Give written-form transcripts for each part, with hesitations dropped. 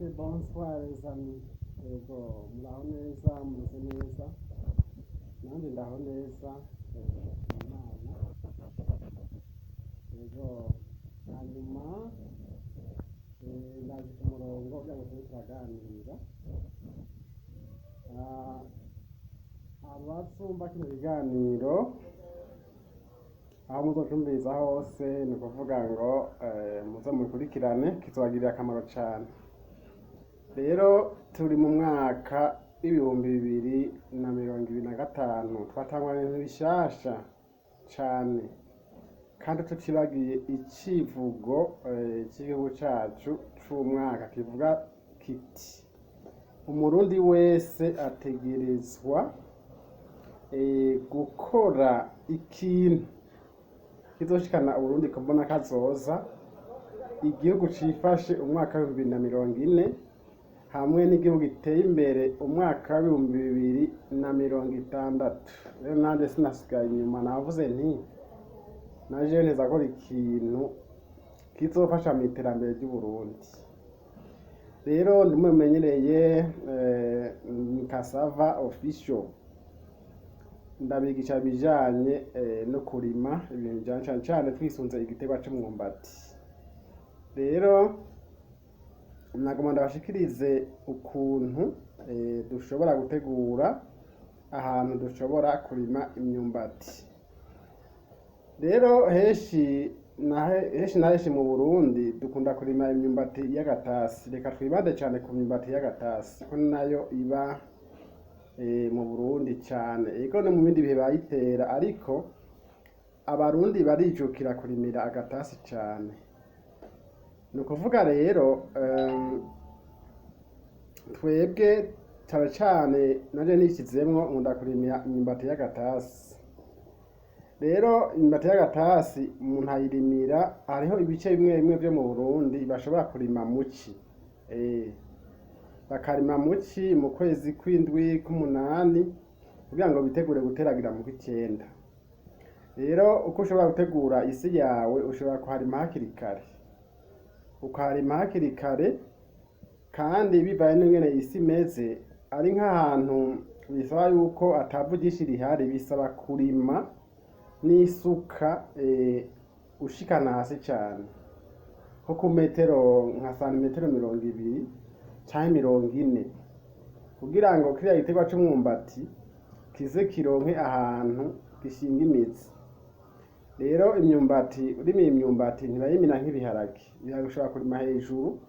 Ok, bonsoir les amis. Yego, muraho neza, mumeze neza. Nanjye ndaho neza, ndashima Imana. Yego, hanyuma ndaje ku murongo kugira ngo tube turaganira. Ah, abazumva kino kiganiro, aho muzocumbiriza hose, ni ukuvuga ngo muze mubikurikirane, kizobagirira akamaro cane. Rero turi mu mwaka w'2025, twatanguranye ibintu bishasha cane kandi tutibagiye icivugo c'igihugu cacu c'umwaka kivuga kiti: "Umurundi wese ategerezwa gukora ikintu kizoshikana Uburundi kubona kazoza, igihugu cifashe umwaka w'2040, hamwe n'igihugu giteye imbere umwaka w'2060." Rero nanje sinasigaye inyuma, navuze nti naje nteza gukora ikintu kizofasha mu iterambere ry'Uburundi. Rero ndumumenyereye ni Cassava Official, ndabigisha ibijanye no kurima ibintu bijanye cane cane twisunze igiterwa c'umwumbati. Rero nagomba ndabashikirize ukuntu dushobora gutegura ahantu dushobora kurima imyumbati. Rero henshi na henshi mu Burundi dukunda kurima imyumbati y'agatasi. Reka twibande cane ku myumbati y'agatasi ko nayo iba mu Burundi cane. Ego, no mu bindi bihe bayitera, ariko Abarundi barijukira kurimira agatasi cane. Ni ukuvuga rero twebwe cane cane naje nishizemwo, nkunda kurimira imyumbati y'agatasi. Rero imyumbati y'agatasi umuntu ayirimira, hariho ibice bimwe bimwe vyo mu Burundi bashobora kurima muci, bakarima muci mu kwezi kw'indwi, k'umunani, kugira ngo bitegure guteragira mu kw'icenda. Rero uko ushobora gutegura isi yawe, ushobora kuharima hakiri kare, ukaharima hakiri kare, kandi bivaye n'ingene isi imeze, ari nk'ahantu bisaba yuko atavu ryinshi rihari, bisaba kurima n'isuka ushikana hasi cane, nko ku metero nka santimetero 20 canke 40, kugira ngo kiriya giterwa c'umwumbati kize kironke ahantu gishinga imizi. Rero imyumbati, urimiye imyumbati ntibayimina nk'ibiharage. Ibiharage ushobora kurima hejuru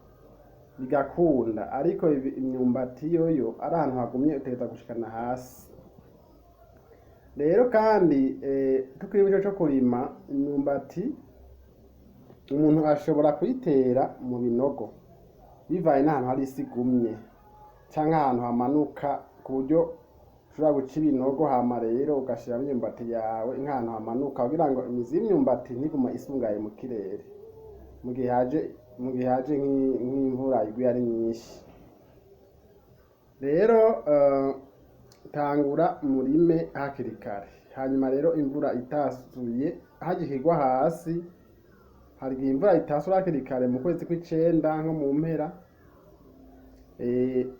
bigakunda, ariko imyumbati yoyo ari ahantu hagumye, utegerezwa gushikana hasi. Rero kandi tukiri muco co kurima imyumbati, umuntu ashobora kuyitera mu binogo bivaye n'ahantu hari isi igumye canke ahantu hamanuka, ku buryo ushobora guca ibinogo, hama rero ugashiramwo imyumbati yawe nk'ahantu hamanuka, kugira ngo imizi y'imyumbati ntigume isungaye mu kirere mu gihe haje nk'imvura iguye ari nyinshi. Rero tangura murime hakiri kare. Hanyuma rero imvura itasuye hagikigwa hasi, hari igihe imvura itasura hakiri kare mu kwezi kw'icenda nko mu mpera,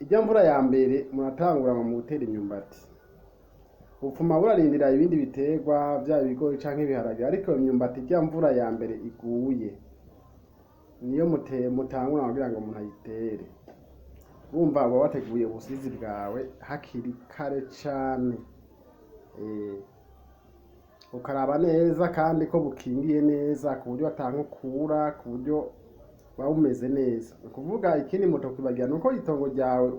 irya mvura ya mbere muratangura mu gutera imyumbati. Upfuma burarindira ibindi biterwa, vyaba ibigori canke ibiharage, ariko imyumbati irya mvura ya mbere iguye niyo mutangura kugira ngo umuntu ayitere. Wumva uba wateguye ubusizi bwawe hakiri kare cane, ukaraba neza kandi ko bukingiye neza ku buryo atankukura, ku buryo buba bumeze neza. Ni ukuvuga ikindi mutokwibagira nuko itongo ryawe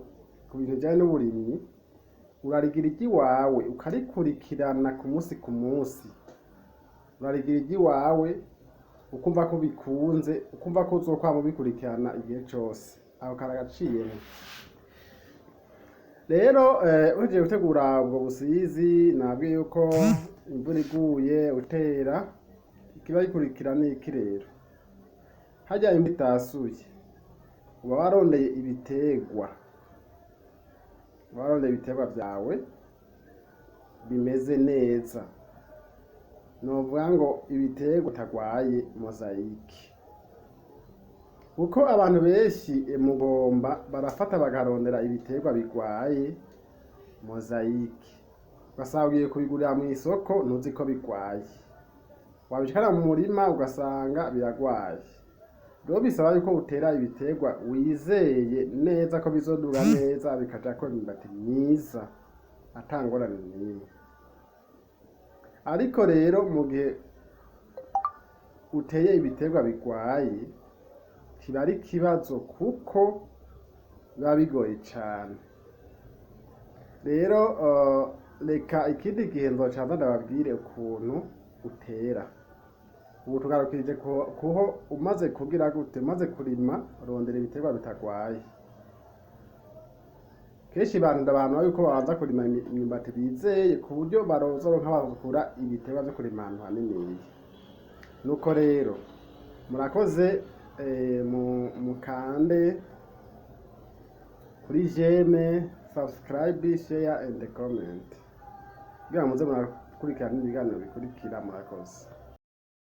ku bintu bijanye n'uburimyi urarigira iry'iwawe, ukarikurikirana ku munsi ku munsi. Urarigira iry'iwawe, ukumva ko bikunze, ukumva ko uzokwama ubikurikirana igihe cose. Aho karagaciyemwo. Rero uhejeje gutegura ubwo busizi, nabwiye yuko imvura iguye utera, ikiba gikurikira ni iki? Rero harya imvura itasuye, uba warondeye ibiterwa, uba warondeye ibiterwa vyawe bimeze neza, novuga ngo ibiterwa bitagwaye mosaïque. Kuko abantu benshi mugomba barafata bakarondera ibiterwa bigwaye mosaïque, ugasanga ugiye kubigurira mw'isoko, ntuzi ko bigwaye, wabishikana mu murima ugasanga biragwaye. Rero bisaba yuko utera ibiterwa wizeye neza ko bizoduga neza, bikajako imyumbati myiza ata ngorane n'imwe. Ariko rero mu gihe uteye ibiterwa bigwaye, kiba ari ikibazo kuko biba bigoye cane. Rero reka ikindi gihe nzoca nza ndababwire ukuntu utera. Ubu tugarukirije kuho umaze kugira gute, umaze kurima, rondera ibiterwa bitagwaye. Kenshi abantu ndabahanura yuko babanza kurima imyumbati bizeye, ku buryo bazoronka bakura ibiterwa vyo kurima ahantu haniniya. Nuko rero murakoze, mukande kuri j'aime, subscribe, share and comment kugira ngo muze murakurikirana ibiganiro bikurikira. Murakoze.